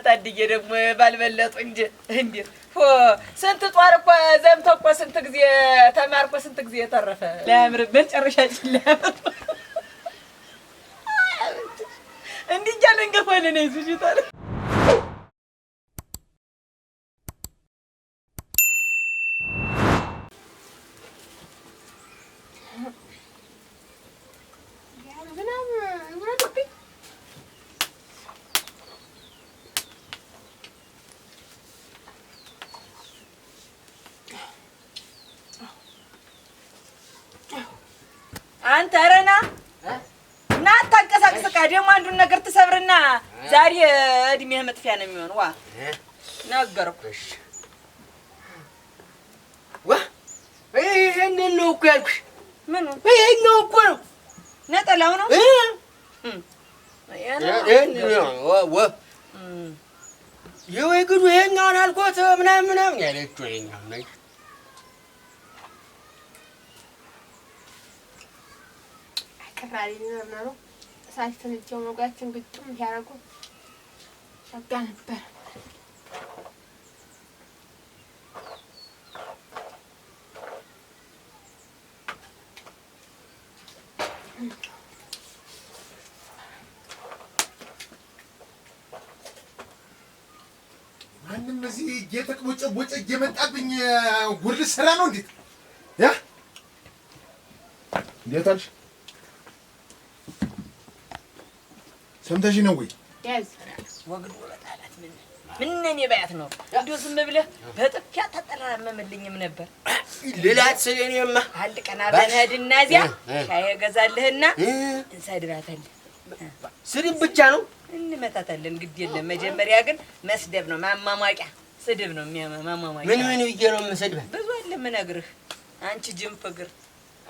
ታድዬ ደግሞ ባልበለጡ እንጂ እንዴ ስንት ጧር እኮ ዘምቶ እኮ ስንት ጊዜ ተማርኮ ስንት ጊዜ የተረፈ ላያምርብን ጨርሻችን ላያምር እንዲህ እያለ እንገፋለን። አይዞሽ ይታል አንተ ኧረ ና ና አታንቀሳቅስቃ። ደግሞ አንዱን ነገር ትሰብርና ዛሬ እድሜህ መጥፊያ ነው የሚሆን። ዋ ነገርኩህ። ዋ ይሄንን ነው እኮ ያልኩሽ። ምኑ? ይሄኛው እኮ ነው ነጠላው ነው። ይወይ ግዱ ይሄኛውን አልኮት ምናምን ምናምን ያለችው ይሄኛው ነው። ቅራሪ ቢኖር ኖሮ እሳት ተነጀው መጉያችን ግጥም ሲያደርጉ ጸጋ ነበር። ማንም እዚህ እየተቅቦጨቦጨ እየመጣብኝ ጉድ ልትሰራ ነው? እንዴት ያ እንዴት አልሽ? ሰምተሽ ነው ወይ? ያዝ ወግድ በጣላት ምን ምን እኔ ባያት ነው እንዲሁ ዝም ብለህ በጥፊያ ታጠራመምልኝም ነበር። ልላት ስለኔማ አንድ ቀን አብረን ሄድና እዚያ ሻይ እገዛልህና እንሰድባታለን። ስድብ ብቻ ነው እንመታታለን። ግድ የለም መጀመሪያ ግን መስደብ ነው ማማሟቂያ፣ ስድብ ነው ማማሟቂያ። ምን ምን ብዬ ነው የምሰድባት? ብዙ አለ የምነግርህ። አንቺ ጅንፍ እግር፣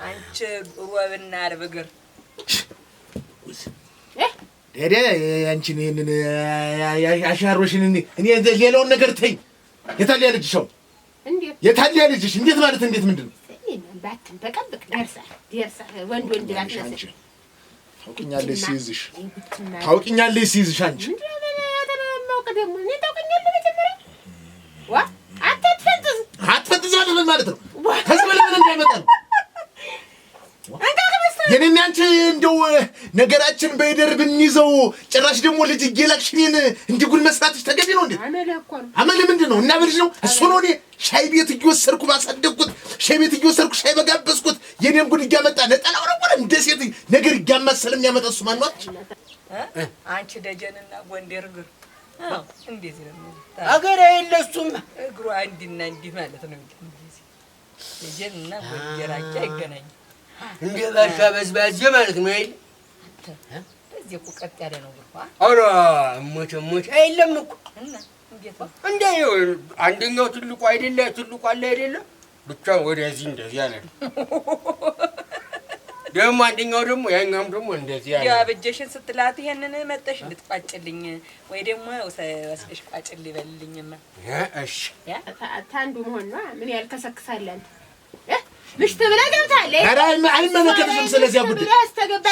አንቺ ሮብና ዓርብ እግር። ሄደ አንቺን ይሄንን አሻሮሽን እኔ ሌላውን ነገር ተይ። የታለ ልጅሽ? አሁን እንዴት የታለ ልጅሽ? እንዴት ማለት እንዴት ምንድን ነው? ባትንበቀብቅ ደርሰህ ደርሰህ ወንድ ወንድ ባትመስል ታውቂኛለሽ ሲይዝሽ፣ ታውቂኛለሽ ሲይዝሽ አንቺ የማውቅ ደግሞ እኔ ታውቀኛለህ። መጀመሪያ ዋ አንተ አትፈንጥዝ አትፈንጥዝ ማለት ምን ማለት ነው? ከዚህ በላይ ምን እንዳይመጣ ነው? የኔና አንቺ እንደው ነገራችን በይደር ብንይዘው ጭራሽ ደግሞ ልጅ እየላክሽ እኔን እንዲህ ጉድ መስራትሽ ተገቢ ነው እንዴ? አመልህ እኮ ነው። አመልህ ምንድን ነው? እና በልጅ ነው እሱ ነው። እኔ ሻይ ቤት እየወሰድኩ ባሳደግኩት፣ ሻይ ቤት እየወሰድኩ ሻይ በጋበዝኩት የኔን ጉድ እያመጣ ነጠላ ወረወረ እንደ ሴት ነገር እያማሰለ የሚያመጣ እሱ ማነው? አንቺ ደጀንና ጎንደር እግር እንደዚህ ነው። አገር የለ እሱማ እግሯ እንዲና እንዲህ ማለት ነው። እንደዚህ ደጀንና ጎንደር አቻ አይገናኝም። እንደ ባሻ በዝባዜ ማለት ነው። አይደል? በዚህ እኮ ቀጥ ያለ ነው እግሯ። ኧረ እሞት እሞት አይደለም እኮ እና እንዴት ነው? እንደ አንደኛው ትልቁ አይደለ? ትልቁ አለ አይደለ? ብቻ ወደዚህ እንደዚህ ያለ ነው። ደግሞ አንደኛው ደግሞ ያኛውም ደግሞ እንደዚህ ያለ ያው አበጀሽን ስትላት ይሄንን መጠሽ እንድትቋጭልኝ ወይ ደግሞ ወስደሽ ቋጭልኝ በልልኝማ። እሺ ታንዱ መሆን ነው። ምን ያህል ከሰክሳለህ አንተ? ምሽት ብለህ ገብተሃል። ኧረ አይመለከትሽም። ስለዚያ ጉዳይ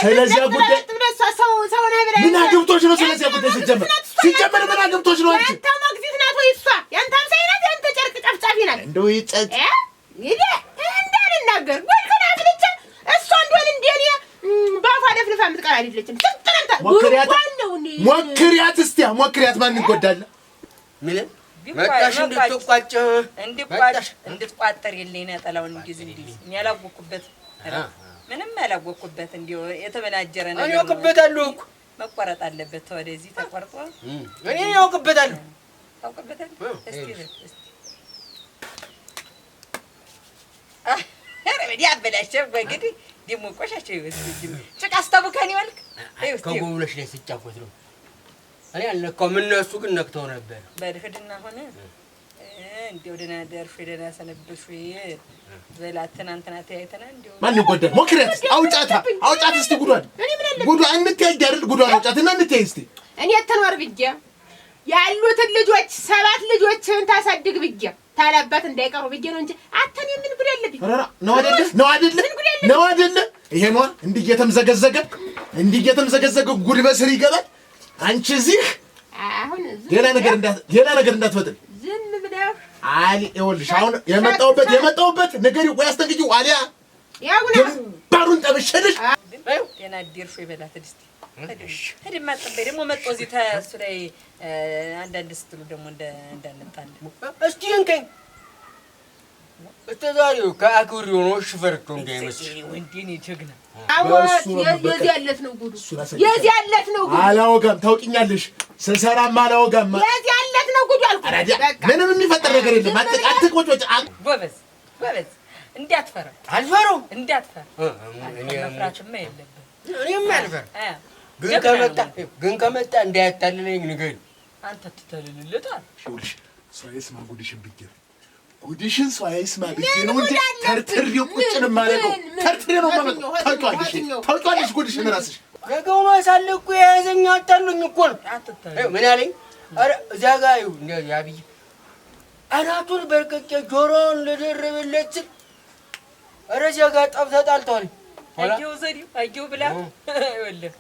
ስለዚያ ጉዳይ ምን አግብቶሽ ነው? ስለዚያ ጉዳይ ሲጀመር ሲጀመር ምን አግብቶሽ ነው አንቺ? ያንተ ሞግዚት ናት ወይ እሷ? ያንተ አምሳይ ናት? ያንተ ጨርቅ ጨፍጫፊ ናት? እንደው ይጨጭ ይሄ እንዳልናገር ወልከና አፍልቼ እሷ እንደሆነ እንደኔ በአፏ ለፍልፋ የምትቀር አይደለችም። ስንት ሞክሪያት፣ ሞክሪያት፣ እስቲ ሞክሪያት። ማን ይጎዳል? ምን መጣሽ እንድትቋጭ እንድቋጭ እንድትቋጠር የለኝ ነጠላውን እንዲህ እንዲህ እኔ አላወኩበት፣ ምንም አላወኩበት። እንዲሁ የተበናጀረ ነገር እኔ አውቅበታለሁ እኮ መቆረጥ አለበት። ወደዚህ ተቆርጦ እኔ አውቅበታለሁ። ታውቅበታለህ? እስቲ እስቲ ኧረ ወዲያ አበላሸው። እንግዲህ ደግሞ ቆሻሻ ይወስድ ጭቃ አስታቡካን ይወልክ ከጎብሎች ላይ ስጫወት ነው። እኔ አልነካውም፣ እነሱ ግን ነክተው ነበር። በል ሂድና ሆነ እንደው ደህና ደርሽ ደህና ሰነበትሽ በላት። ትናንትና ተያይተና እንደው ማን ይጎዳል? ሞክሪያት፣ አውጫታ፣ አውጫት እስቲ ጉዷን ጉዷን እንትያይ አይደል? ጉዷን አውጫትና እንትያይ እስቲ። እኔ ትኖር ብዬ ያሉትን ልጆች 7 ልጆችህን ታሳድግ ብዬ ታላባት እንዳይቀሩ ብዬ ነው እንጂ አንተን የምን ጉድ አለብኝ? ኧረ ነው አይደለ? ነው አይደለ? ነው አይደለ? ይሄ ነዋ እንዲህ እየተምዘገዘገ እንዲህ እየተምዘገዘገ ጉድ በስር ይገባል። አንቺ እዚህ አሁን ሌላ ነገር ሌላ ነገር እንዳትፈጥሪ ዝም ብለህ አሊ ይኸውልሽ፣ አሁን የመጣሁበት ነገር ቆይ አስጠንቅቂው። አሊያ ግንባሩን ጠብሼልሽ ጤና አደርሽ ወይ በላት እስኪ። ሂድማ ጥበይ ደግሞ መጥቶ እዚህ ተእሱ ላይ አንዳንድ ስትሉ ደግሞ እንዳንጣላ እስኪ እንከኝ እስከ ዛሬው ከአክብሬው ነው። እሺ ፈርቶ እንዳይመስልሽ ወንዴ እኔ ጀግና የዚህ ያለት ነው ጉዱ፣ የዚህ ያለት ነው ጉዱ። አላወጋም፣ ታውቂኛለሽ፣ ስሰራም አላወጋም። የዚህ ያለት ነው ጉዱ አልኩህ። ምንም የሚፈጠር ነገር የለም። አትቆጮች። ጎበዝ ጎበዝ፣ እንዳትፈራ። አልፈራውም፣ እንዳትፈራ። መፍራትማ የለብህም። እኔማ አልፈራም፣ ግን ከመጣ እንዳያታልለኝ ንገሪው። አንተ ትተልልለታል። ይኸውልሽ ሰው አይስማ ጉድሽን ብዬሽ ነው። ጉድሽን ሰው አይስማ ብዬሽ ነው እንጂ ተርትሬው ቁጭ ነው የማደርገው። ተርትሬ ነው የማመጣው። ታውቂዋለሽ፣ ታውቂዋለሽ ጉድሽን እራስሽ። ነገው ማሳለ እኮ የያዘኝ አታሉኝ እኮ ነው። ምን አለኝ? ኧረ እዚያ ጋር ይኸው እንደዚህ አብይ አናቱን በርቅቄ ጆሮውን ልደርብለት ስል ኧረ እዚያ ጋር ጠብ ተጣልተዋል። አየሁ ዘዴው አየሁ ብላ ይኸውልህ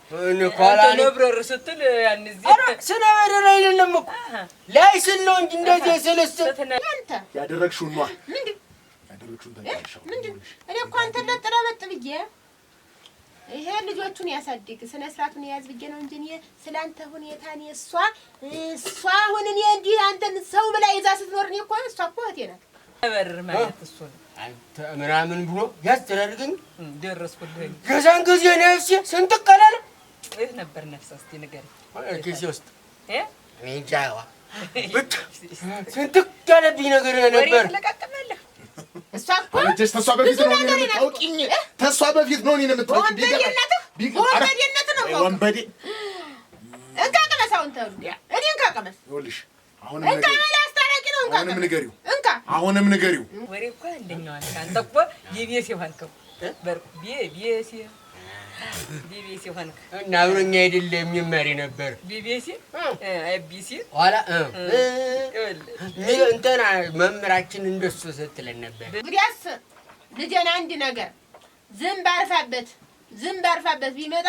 አንተ ነብረር ስትል ያን እዚህ ስነበረር አይደለም እኮ ላይ ስል ነው እንጂ እንደዚህ ስልስል ያደረግሽውን ነዋ። ያደረግሽውን ታውቂያለሽ። ምንድን እኔ እኮ አንተን ለጥለበጥ ብዬ ይሄ ልጆቹን ያሳድግ ስነ ስርዓቱን ያዝ ብዬ ነው እንጂ እኔ ስለ አንተ ሁኔታ እኔ እሷ እሷ አሁን እኔ እንዲህ አንተን ሰው ብላ ይዛ ስትኖር እኔ እኮ እሷ እኮ እህቴ ናት። ነበር ማለት እሱ ነው። አንተ ምናምን ብሎ ያስተዳድገኝ ደረስኩልህ። የዛን ጊዜ ነፍሴ ስንጥቅ አላለ። የት ነበር ነፍስህ? እስኪ ንገረኝ። ኪሴ ውስጥ እኔ እንጃ ብቻ ስንጥቅ ያለብኝ ነገር ነበር። ትለቃቅማለህ። እሷ እኮ ተሷ በፊት ነው እኔን የምታውቂኝ። ተሷ በፊት ነው እኔን የምታውቂኝ። ወንበዴነትህ ነው። ወንበዴ እንካ ቅመስ። አሁን ተው እኔ እንካ ቅመስ። ይኸውልሽ አሁንም እንካ አስታራቂ ነው። እንካ አሁንም ንገሪው እንካ አሁንም ንገሪው። ወሬ እኮ አንደኛው አንተ አንተ እኮ የቢኤስ ሆንከው ቢኤስ ቢቢሲ ሆንክ እና አብሮኛ አይደለ የሚማሪ ነበር። ቢቢሲ አይቢሲ ኋላ እንትና መምህራችን እንደሱ ስትለን ነበር። እንግዲያስ ልጄን አንድ ነገር ዝም ባርፋበት ዝም ባርፋበት ቢመጣ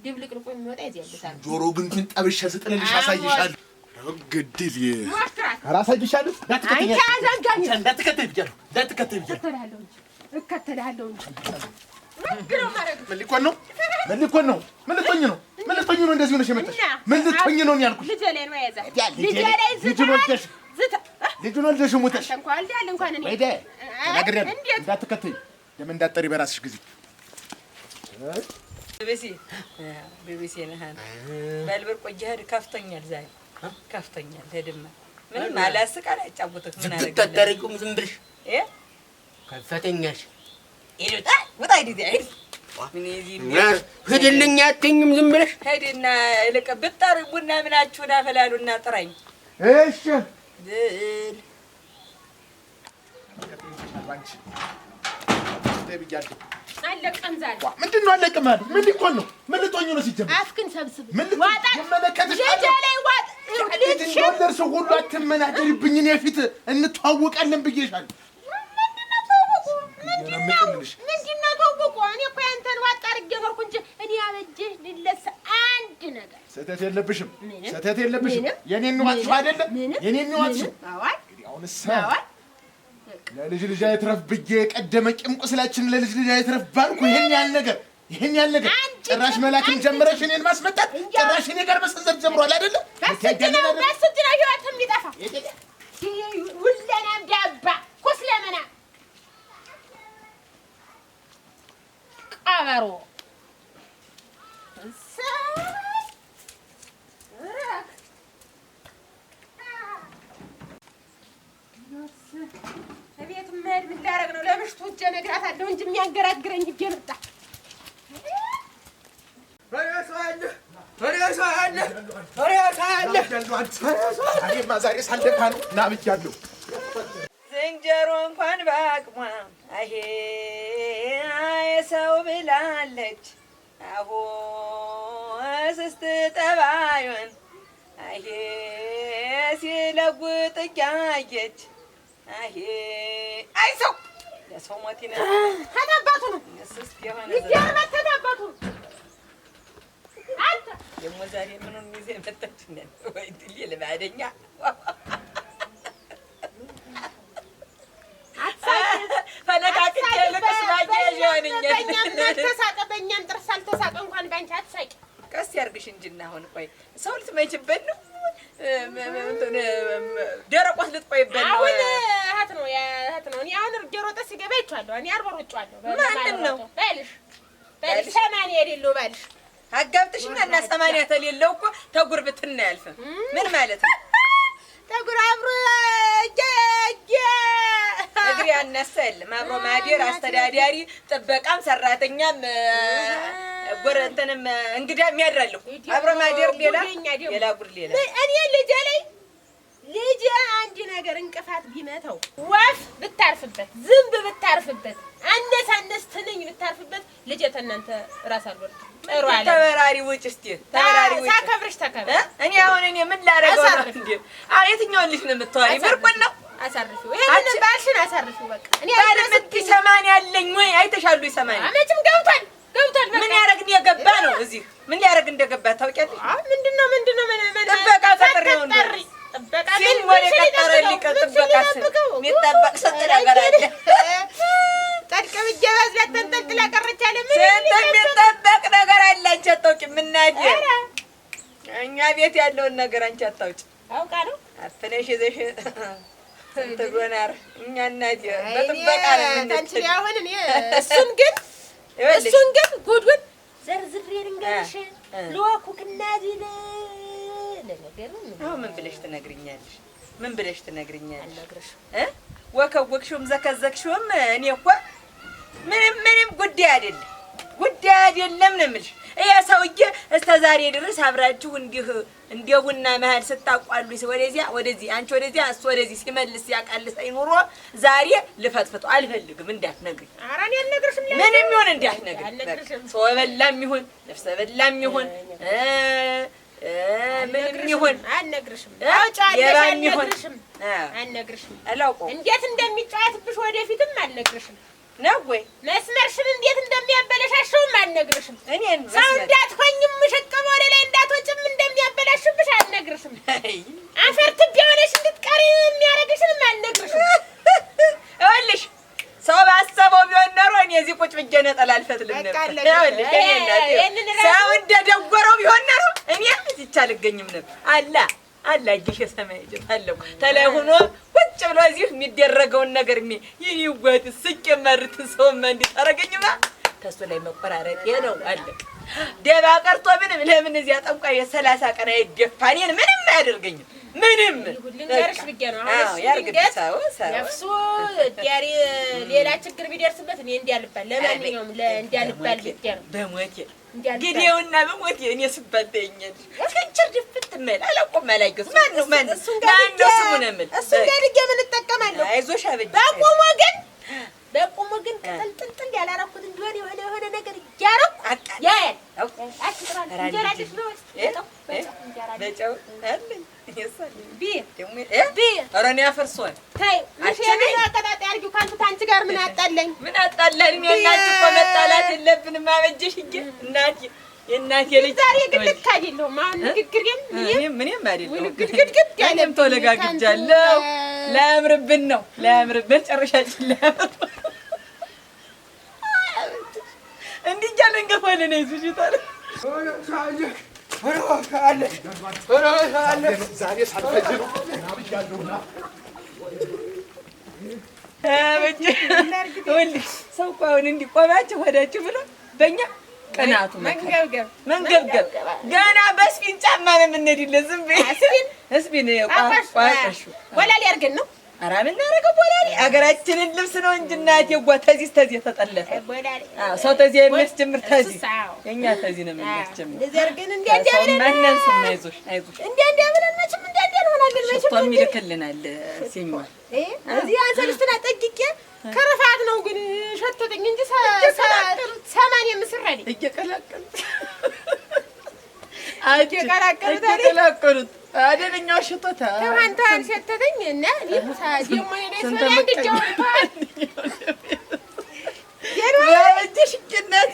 ድብልቅልቁ የሚወጣ ይዚያለታል። ጆሮ ግንቱን ጠብሼ ስጥልልሽ አሳይሻለሁ። ግድል ኧረ አሳይሻለሁ። እንዳትከተይ ብያለሁ። እንዳትከተይ ብያለሁ። እከተልሃለሁ እንጂ ምን ሊኮን ነው? ምን ሊኮን ነው? ምን ልትሆኝ ነው? ምን ልትሆኝ ነው? እንደዚህ ሆነሽ የመጣሽ ምን ልትሆኝ ነው ያልኩሽ? ልጄ ላይ ነው የያዛት። ልጄ ላይ ልጁን ወልደሽ ሙተሽ እንኳን እኔ ተናግሬያለሁ። እንዳትከተይ ለምን እንዳትጠሪ በራስሽ ጊዜ ቢቢሲ ቢቢሲ ነህ አንተ። በል ብር ቆየህ ሂድ። ከፍቶኛል ዛሬ ከፍቶኛል። ሂድማ ምንም አላስቅ አላጫውትህ። ምን ዝግት አታደርጊውም ዝም ብለሽ ከፈተኛሽ ሂድ ውጣ ሂድ እዚያ ሂድ። ምን እዚህ ሂድልኝ አትይኝም ዝም ብለሽ ሂድና ይልቅ ብትጠሩኝ ቡና ምናችሁን አፈላሉና ጥራኝ። እሺ ብል አለቀም ዛሬ። ምንድን ነው አለቀም ማለት? ምን ሊኮን ነው? ምን ልትሆኝ ነው ሲጀመር? አፍክን ሰብስብ። ምን ዋጣት ይመለከትሽ? ልጄ ላይ ዋጥ። ልጅ እንደወለድሽው ሁሉ አትመናደሪብኝ። እኔ ፊት እንተዋወቃለን ብዬሻለሁ። ምንድን ነው ተውቁ? እኔ እኮ ያንተን ዋጥ አድርጌ ኖርኩ እንጂ እኔ አበጀህ ልለስ አንድ ነገር ስህተት የለብሽም፣ ስህተት የለብሽም። የኔን ዋጥሽው አይደለም? የኔን ዋጥሽው። እንግዲህ አሁንስ ለልጅ ልጅ አይትረፍ ብዬ የቀደመ ቂም ቁስላችን ለልጅ ልጅ አይትረፍ ባልኩ ይሄን ያህል ነገር ይሄን ያህል ነገር ጭራሽ መላክም ጀምረሽ እኔን ማስመጣት ጭራሽ እኔ ጋር መሰንዘር ጀምሯል አይደለ? በስንት ነው በስንት ነው ህይወት የሚጠፋ ውለናም ዳባ ኩስለመና ቀበሮ እቤት መሄድ ምን ላደርግ ነው? ለምሽቱ ሂጅ እነግራታለሁ እንጂ የሚያንገራግረኝ ሂጅ መጣ። እኔማ ዛሬ ሳልደፋ ነው ና ብያለሁ። ዝንጀሮ እንኳን በአቅሟ አሄ የሰው ብላለች። አሁን ስስት ጠባዩን አሄ ሲለውጥ እያየች አሄ አይ ሰው ለሰው ሞት ይነ ተታባቱ ነው ስስት የሆነ ይገርማል። ተታባቱ ነው። ደግሞ ዛሬ ምኑን ይዘህ መጣች? ወይ ድሌ ልማደኛ ፈለቃቅቼ ልቅስ ማያያዣ ሆነኛል። በእኛም አልተሳቀ በእኛም ጥርስ አልተሳቀ እንኳን በአንቺ አትሳቂ። ቀስ ያርግሽ እንጂና አሁን ቆይ ሰው ልትመችበት ነው ደረቆት ልትቆይበት ነው። አሁን እህት ነው እህት ነው። እኔ አሁን እየሮጠ ሲገባ አይቼዋለሁ። እኔ አርበሮጬዋለሁ። ማንን ነው? ባልሽ ባልሽ ሰማንያ የሌለው ባልሽ አጋብጥሽና እና 80 ተሌለው እኮ ተጉርብትና አያልፍም። ምን ማለት ነው? ተጉር አብሮ እግር ያነሳ የለም አብሮ ማደር አስተዳዳሪ ጥበቃም ሰራተኛም ጎረ እንትንም እንግዳም ያድራል እኮ አብሮ ማደር ሌላ ሌላ ጉድ ሌላ። እኔ ልጄ ላይ ልጄ አንድ ነገር እንቅፋት ቢመታው ወፍ ብታርፍበት ዝንብ ብታርፍበት አነስ አነስ ትንኝ ብታርፍበት ልጄ ተናንተ ራስ አልወርድም። ጥሩ አለ ተበራሪ ውጭ እስቲ ተበራሪ ውጭ ሳከብርሽ ተከብር። እኔ አሁን እኔ ምን ላደርገው ነው እንዴ? አዎ የትኛውን ልጅ ነው የምታወሪ? ብርቁን ነው አሳርፊው። ይሄንን ባልሽን አሳርፊው በቃ። እኔ ባል የምትይ ሰማንያ አለኝ ወይ አይተሻል ወይ? ሰማንያ መቼም ገብቷል ገብቷል። ምን ያደርግ እንደገባ ነው እዚህ ምን ሊያደርግ እንደገባ ታውቂያለሽ? አዎ ምንድነው ምንድነው ምን ጥበቃ ቀጥሬው ነው ጥበቃ ምን ወሬ ቀጠረልኝ። ጥበቃ የሚጠበቅ ስንት ነገር አለ። ጠድቅ ብዬ ባዝላት ተንጠልጥላ ቀረች አለ። ምን ስንት የሚጠበቅ ነገር አለ። አንቺ አታውቂም እናቴ። እኛ ቤት ያለውን ነገር አንቺ አታውቂም። አውቃ ነው አፍነሽ ይዘሽ ስንት ዶናር እኛ እናቴ በጥበቃ ነው የምንችል። አሁን እኔ እሱን ግን እሱን ግን ጉዱን ዘርዝሬ ልንገርሽ ልወኩክና ቢል ለነገሩ አሁን ምን ብለሽ ትነግሪኛለሽ? ምን ብለሽ ትነግሪኛለሽ? ወከወክሽውም ዘከዘክሽውም እኔ እኮ ምንም ምንም ጉዳይ አይደለም ጉዳይ አይደለም ነው የምልሽ። ይሄ ሰውዬ እስከ ዛሬ ድረስ አብራችሁ እንዲህ እንደ ቡና መሀል ስታቋሉ ወደዚያ ወደዚህ አንቺ ወደዚያ እሱ ወደዚህ ሲመልስ ሲያቃልሰኝ ኑሮ ዛሬ ልፈትፍተው አልፈልግም። እንዳትነግሪኝ። ኧረ እኔ አልነግርሽም። ምንም ይሁን እንዳትነግሪኝ። ሰው በላም ይሁን ነፍሰ በላም ይሁን ምንም ይሁን አልነግርሽም። አውጪዋለሽ። አልነግርሽም አልነግርሽም። አላውቀውም እንዴት እንደሚጫወትብሽ ወደፊትም አልነግርሽም። ነው ወይ መስመርሽን እንዴት እንደሚያበለሻሸውም አልነግርሽም። እኔን ሰው እንዳትሆኝም ሽቅብ ወደ ላይ እንዳትወጭም እንደሚያበላሽብሽ አልነግርሽም። አፈር ትቢያ ሆነሽ እንድትቀሪ የሚያደርግሽንም አልነግርሽም። ይኸውልሽ ሰው ባሰበው ቢሆን ኖሮ እኔ እዚህ ቁጭ ብዬ ነጠላ አልፈትልም ነበር። ይኸውልሽ ሰው እንደደወረው ቢሆን ኖሮ እኔ እዚች አልገኝም ነበር። አላ አላ እጅሽ የሰማይ እጅ አለው ተላይ ሆኖ ቁጭ ብሎ እዚህ የሚደረገውን ነገር ይህን ይዋት ስቅ የማርትን ሰውማ እንዴት አደረገኝማ። ተሱ ላይ መቆራረጤ ነው አለቅ ደባ ቀርቶ ምንም ለምን እዚያ ጠንቋይ የ30 ቀን አይደፋ እኔን ምንም አያደርገኝም። ምንም ልንገርሽ ብዬ ነው። አሁን ድንገት ነፍሱ ዲያሪ ሌላ ችግር ቢደርስበት እኔ እንዲያልባል ለማንኛውም እንዲያልባል ብዬ ነው። በሞቴ ግዴውና በሞቴ እኔ ስባል ተይኛለሽ። ትንችር ድፍት እምል አላውቀውም አላየሁትም። ማነው ማነው ማነው ስሙን እምል እሱን ጋር ድጌ ምን እጠቀማለሁ? አይዞሽ አበጅ። በቁሙ ግን በቁሙ ግን ቅጥል ጥልጥል ያላረኩት እንዲሆን የሆነ የሆነ ነገር እያረኩ ያያል። እንጀራ አለሽ ነው? በጨው አለኝ። ኧረ እኔ አፈርሷል። ተይው አቀጣጣይ አድርጊው። ከአንተ ታንቺ ጋር ምን አጣለኝ? ምን አጣላን? እኔ እና አንቺ እኮ መጣላት የለብንም። አበጀሽ እንጂ እናቴ የእናቴ ልጅ ዛሬ ግን ልክ አይደለሁም። አሁን ንግግሬም ምንም አይደለሁም። ግድግድግድ ያለ እኔም ተወለጋግጃለሁ። ላያምርብን ነው ላያምርብን፣ ጨረሻችን ላያምር እንዲህ እያለ እንገፋለን። አይዞሽ ይታለ ዛሬ ሳልፈጅ ነው ሰው እኮ አሁን እንዲህ ቆማችሁ ሆዳችሁ ብሎ በእኛ ቅናቱ መንገብገብ መንገብገብ ገና በስፒን ጫማ ነው የምንሄድለት። ዝም በይ እስፒን ቋቀሹ ወላሊ አድርገን ነው ኧረ የምናደርገው ቦላሌ አገራችንን ልብስ ነው እንጂ እናቴ ጓ ተዚህ ተዚህ ተጠለፈ። ሰው ተዚህ የሚያስጀምር ተዚህ እኛ ተዚህ ነው የሚያስጀምር። እንደዚህ አድርገን እንዲያ እንዲያ ብለን ማናንስም። አይዞሽ አይዞሽ እንዲያ እንዲያ ብለን መቼም እንዲያ እንዲያ እንሆናለን። መቼም ሽቶም ይልክልናል ሲኛ እዚህ አንሰልስትና ጠግቄ ከረፋት ነው ግን ሸተተኝ እንጂ ሰማንያ ምስር አለኝ። እየቀላቀሉት እየቀላቀሉት እየቀላቀሉት አደለኛው ሽቶታ ተዋንታን ሸተተኝ እና ደግሞ እጅሽ እናት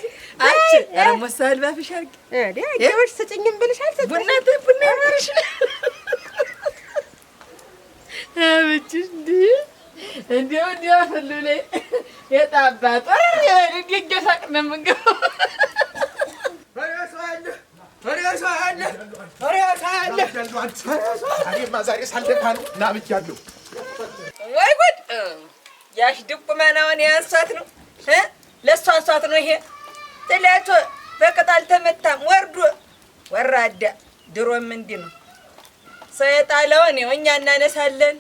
አንቺ ኧረ ሞሳ አልባፍሽ አድርጊ እንዴ ስጭኝም ብልሽ አልሰጠሽም። ቡና ቡና ይመርሽ አበችሽ እንዴ እንዴው እንዴው ሁሉ ላይ የጣባ ጦር እንዴ እየሳቅን ነው የምንገባው። እኔማ ዛሬ ሳልደፋ ነው ና ብያለሁ። ወይ ጉድ! ያሽ ድቁመናውን ያንሷት ነው ለእሷ አንሷት ነው። ይሄ ጥላቶ በቅጠል ተመታም ወርዶ ወራዳ። ድሮም እንዲህ ነው። ሰው የጣለውን ይኸው እኛ እናነሳለን።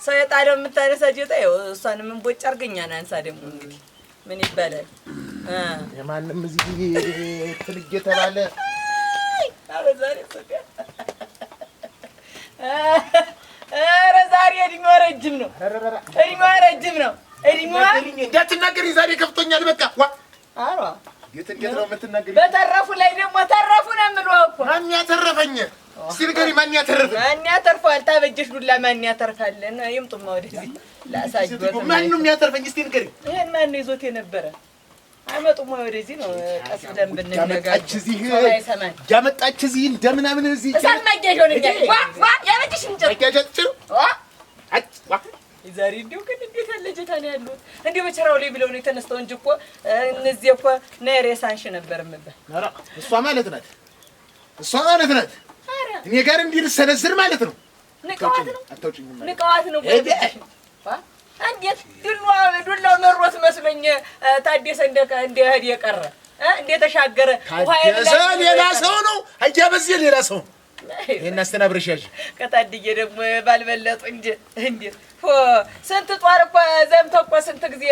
ሰው የጣለው የምታነሳ ጌታ ይኸው እሷንም እንቦጭ አድርገህ እኛን አንሳ። ደግሞ እንግዲህ ምን ይባላል? የማንም እዚህ ትልጅ የተባለ ኧረ ዛሬ እድሜዋ ረጅም ነው። እድሜዋ ረጅም ነው። እድሜዋ እንዳትናገሪ ዛሬ ከፍቶኛል። በቃ ዋ ኧረ እንዴት ነው የምትናገሪ? በተረፉ ላይ ደግሞ ተረፉ ነው የምልህ እኮ። ማን ያተረፈኝ? እስኪ ንገሪኝ፣ ማን ያተረፈኝ? ማን ያተርፈዋል? ታበጀሽ ዱላ ማን ያተርፋል? ይምጡማ ወደዚህ ላሳይዎት። ማን ነው የሚያተርፈኝ? እስኪ ንገሪኝ። ይሄን ማን ነው ይዞት የነበረ? አመጡማ ወደዚህ ነው። ቀስ ብለን ብንነጋገር ያመጣች እዚህ እንደምናምን እዚህ እሳት ማያዣ ሆነኛል። ዋ ዋ ያበጀሽ እንጨት ማያዣ ትችሉ ዋ ዛሬ እንደው ግን እንዴት ያለ ጀታ ነው ያሉት? እንደው በቸራው ላይ ብለው ነው የተነስተው እንጂ እኮ እነዚህ እኮ ነይ ሬሳ አንሺ ነበር የምልህ። ኧረ እሷ ማለት ናት፣ እሷ ማለት ናት። እኔ ጋር እንዲህ ልሰነዝር ማለት ነው። ንቀዋት ነው፣ ንቀዋት ነው። እንዴት ዱላው መሮት መስሎኝ ታደሰ እንደ እህድ የቀረ እንደ ተሻገረ ታደሰ ሌላ ሰው ነው። አያ በዚህ ሌላ ሰው ነው። ይሄን አስተናብረሽ ያዥ። ከታድዬ ደግሞ ባልበለጡ እንጂ እንዴት ስንት ጧር እኮ ዘምቶ እኮ ስንት ጊዜ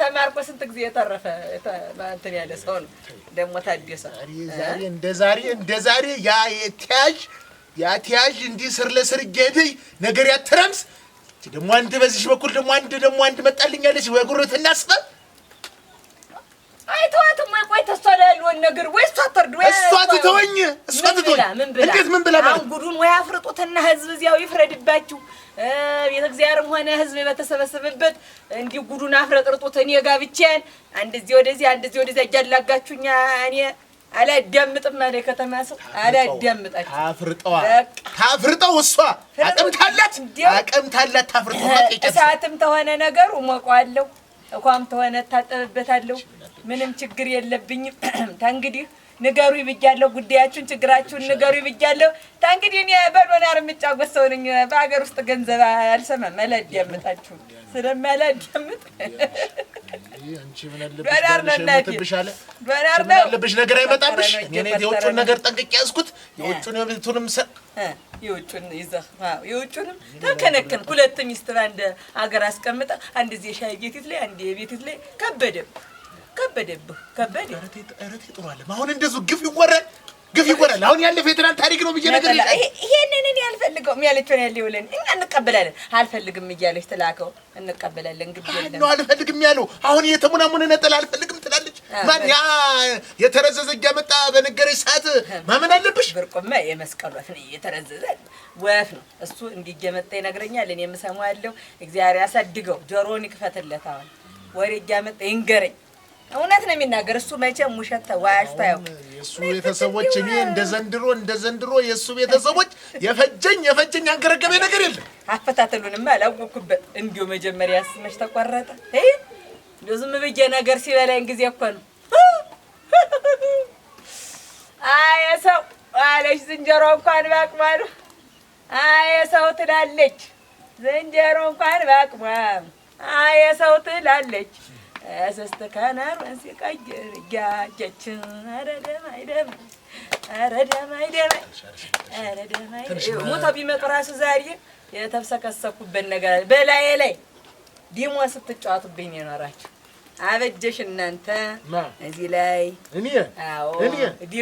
ተማርኮ ስንት ጊዜ የተረፈ እንትን ያለ ሰው ነው ደግሞ ታደሰ። ዛሬ እንደ ዛሬ እንደ ዛሬ ያ የተያዥ ያ ተያዥ እንዲህ ስር ለስር እየሄደ ነገር ያተራምስ ደግሞ አንድ በዚህ በኩል ደግሞ አንድ መጣልኛለች በጉርትና ስበብ አይተዋትም ወይ? ቆይ ተሷ ላይ ያለውን ነገር ወይ እሷ ትርድ ወይ እሷ ትተወኝ፣ እሷ ትተወኝ። እንዴት ምን ብላ ማለት አሁን ጉዱን ወይ አፍርጡትና ህዝብ እዚያው ይፍረድባችሁ። ቤተ እግዚአብሔርም ሆነ ህዝብ በተሰበሰበበት እንዲህ ጉዱን አፍረጥርጡት። እኔ ጋር ብቻዬን አንድ እዚህ ወደዚህ አንድ እዚህ ወደዚያ እያላጋችሁኝ እኔ አላዳምጥም አለ ከተማ ሰው። አላዳምጣችሁ። ታፍርጠዋ ታፍርጠው እሷ አቅም ታላት፣ አቅም ታላት። ታፍርጠው እሳትም ተሆነ ነገሩ እሞቀዋለሁ፣ እኳም ተሆነ እታጠብበታለሁ። ምንም ችግር የለብኝም። ተንግዲህ ንገሩኝ ብያለሁ። ጉዳያችሁን ችግራችሁን ንገሩኝ ብያለሁ። ተንግዲህ እኔ በዶላር የምጫወት ሰው ነኝ። በሀገር ውስጥ ገንዘብ አልሰማም። አላዳምጣችሁም ስለማላዳምጥ ዶላር ነው እናቴ፣ ዶላር ነው አለብሽ። ነገር አይመጣብሽ። እኔ የውጩን ነገር ጠንቅቄ ያዝኩት። የውጩን የቤቱንም የውጩን ይዘህ የውጩንም ተከነከን። ሁለት ሚስት በአንድ አገር አስቀምጠህ አንድ እዚህ የሻይ ቤቲት ላይ አንድ የቤቲት ላይ ከበደብህ ከበደብህ ከበደ። ኧረ ተይ ጥሩ አለ። አሁን እንደዚሁ ግፍ ይወራል፣ ግፍ ይወራል። አሁን ያለፈ የትናንት ታሪክ ነው ብዬ ነገር ይሄንን እኔ አልፈልገውም ያለችውን ያለ ይውለን እኛ እንቀበላለን። አልፈልግም እያለች ትላከው እንቀበላለን። ግድ የለም ነው አልፈልግም ያለው አሁን የተሙናሙነ ነጠላ አልፈልግም ትላለች። ማን ያ የተረዘዘ እያመጣ በነገረች ሰዓት ማመን አለብሽ። ብርቁማ የመስቀል ወፍ ነው የተረዘዘ ወፍ ነው እሱ። እንዲህ እየመጣ ይነግረኛል፣ እኔም እሰማዋለሁ። እግዚአብሔር ያሳድገው፣ ጆሮውን ይክፈትለት። አሁን ወሬ እያመጣ ይንገረኝ። እውነት ነው የሚናገር እሱ። መቼም ውሸት ዋሽቶ አያውቅም። የእሱ ቤተሰቦች እኔ እንደ ዘንድሮ እንደ ዘንድሮ የእሱ ቤተሰቦች የፈጀኝ የፈጀኝ ያንገረገበኝ ነገር የለም። አፈታተሉንማ አላወኩበት። እንዲሁ መጀመሪያ ስመሽ ተቆረጠ። እንዲሁ ዝም ብዬ ነገር ሲበላኝ ጊዜ እኮ ነው። አይ ሰው አለች ዝንጀሮ እንኳን ባቅሟ ነው። አይ ሰው ትላለች ዝንጀሮ እንኳን ባቅሟ። አይ ሰው ትላለች እስስት ከነሩን ሲቀይር እያጀች። ኧረ ደማይ ደማይ፣ ኧረ ደማይ ደማይ፣ ኧረ ደማይ። ሞተው ቢመጡ እራሱ ዛሬ የተብሰከሰኩበት ነገር አለ። በላዬ ላይ ዲሞ ስትጫወቱብኝ ነው የኖራችሁ። አበጀሽ እናንተ እዚህ ላይ እኔ እኔ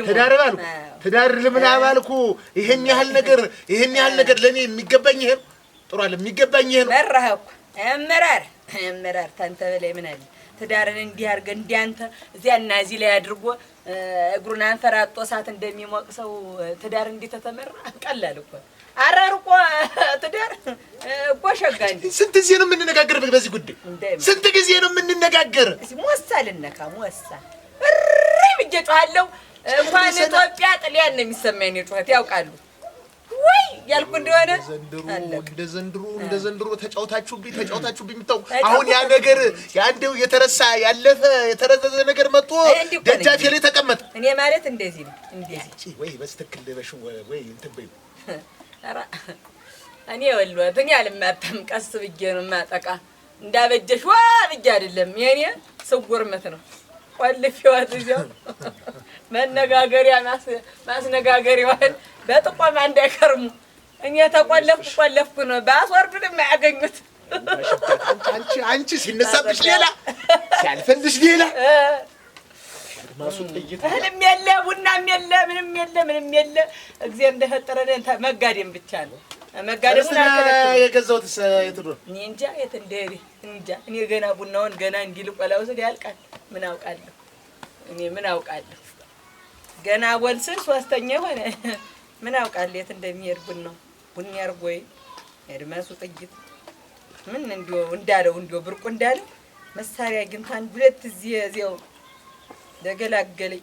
ትዳር ባልኩ ትዳር ልምላ ባልኩ ይሄን ያህል ነገር ይሄን ያህል ነገር ለእኔ የሚገባኝ ይሄ ነው። ጥሩ አለ የሚገባኝ ይሄ ነው። መራህ እኮ አመራር አመራር ታንተ በላይ ምን አለ? ትዳርን እንዲህ አድርገህ እንዲህ አንተ እዚያና እዚህ ላይ አድርጎ እግሩን አንፈራጦ እሳት እንደሚሞቅ ሰው ትዳር እንዲህ ተተመራ ቀላል እኮ አራርቆ ትዳር እኮ ሸጋ እንጂ። ስንት ጊዜ ነው የምንነጋገር በዚህ ጉዳይ? ስንት ጊዜ ነው የምንነጋገር? ሞሳ ልነካ ሞሳ እሪ ብዬ ብዬ ጮኻለሁ። እንኳን ኢትዮጵያ ጥልያን ነው የሚሰማኝ እኔ ጩኸት ያውቃሉ ወይ ያልኩ እንደሆነ እንደ ዘንድሮ እንደ ዘንድሮ ተጫውታችሁብኝ ተጫውታችሁብኝ የምታውቁ አሁን ያ ነገር ያንዴው የተረሳ ያለፈ የተረዘዘ ነገር መጥቶ ደጃፌ ላይ ተቀመጠ። እኔ ማለት እንደዚህ ነው። እንደዚህ ወይ በስትክክል ልበሽው ወይ እንትን በይው። ኧረ እኔ ወልወት እኔ አልማታም። ቀስ ብዬ ነው የማጠቃ። እንዳበጀሽ ዋ ብዬ አይደለም። የእኔ ስውር ምት ነው። ቆልፌዋት እዚያው መነጋገሪያ ማስነጋገሪያዋን በጥቆማ እንዳይከርሙ። እኔ ተቆለፍኩ ቆለፍኩ ነው። ባስወርዱንም አያገኙት። አንቺ አንቺ ሲነሳብሽ ሌላ ሲያልፈልሽ ሌላ እህልም የለ ቡናም የለ ምንም የለ ምንም የለ። እግዚአብሔር እንደፈጠረን መጋደም ብቻ ነው። መጋደሙን አልከለክልም። የገዛሁት የት ነው? እኔ እንጃ የት እንደሄደ እንጃ። እኔ ገና ቡናውን ገና እንዲህ ልቆላው ስል ያልቃል። ምን አውቃለሁ እኔ ምን አውቃለሁ? ገና ቦል ስል ሶስተኛ ሆነ። ምን አውቃለሁ የት እንደሚሄድ ቡናው። ቡኒ አድርጎ ወይ የአድማሱ ጥይት ምን እንዲያው እንዳለው እንዲያው ብርቁ እንዳለው መሳሪያ አግኝቶ አንድ ሁለት እዚህ እዚያው ደገላገለኝ።